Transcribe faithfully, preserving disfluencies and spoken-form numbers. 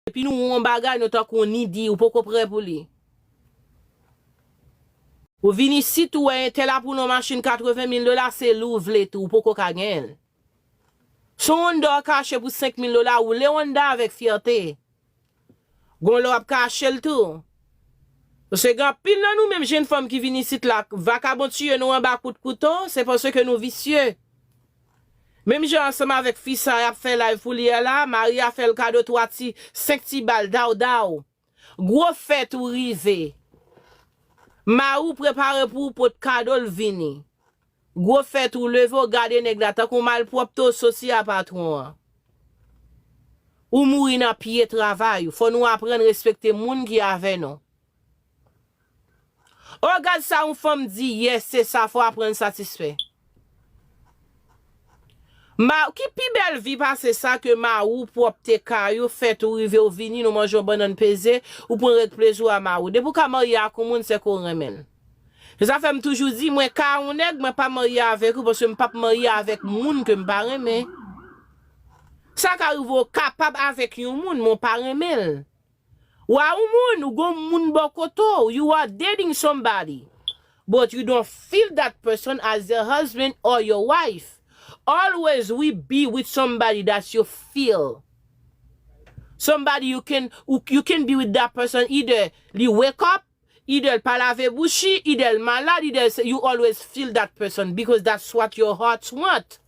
Epi nou wè yon bagay, nou tankou yon nidi, ou poko prè pou li. Ou vin isit, ou wè entèl ap woule yon machin katreven mil dola, se li w vle tou, ou poko ka genyen l. Se yon Honda w kache pou senk mil dola, woule Honda avèk fyète. Gon lè w ap kache l tou. Paske gen anpil nan nou menm jèn fanm ki vin isit la, vakabon tiye nou anba kout kouto, se paske nou visye. Menm jan ansanm avèk fi sa y ap fè live pou li a la, mari a fè l kado twa ti, senk ti bal daw daw. Gwo fèt ou rive. Mari w prepare pou w pot kado l vini. Gwo fèt ou leve w gade nèg la tankou malpwòpte w soti a patwon an. Ou mouri nan pye travay ou. Fò nou aprann respekte moun ki avè nou. O gad sa yon fanm di, yes, se sa, fò aprann satisfè. Ma, ki pi bèl vi pase sa ke mari w pwòpte kay ou, fèt ou rive, ou vini, nou manje yon bannann peze, ou pran règ plezi w a mari w. Depi w ka marye ak yon moun, se ke w renmen l. Se sa fè m toujou di, mwen ka yon nèg, mwen pa marye avèk ou, paske m p ap marye avèk moun ke m pa renmen. Sa ka rive w kapab avèk yon moun, men w pa renmen l. Ou a yon moun, ou gon moun bò kote w, you are dating somebody, but you don't feel that person as your husband or your wife. Always we be with somebody that you feel. Somebody you can, you can be with that person, either li wake up, either l pa lave bouch li, either l malad, either se, you always feel that person because that's what your heart want.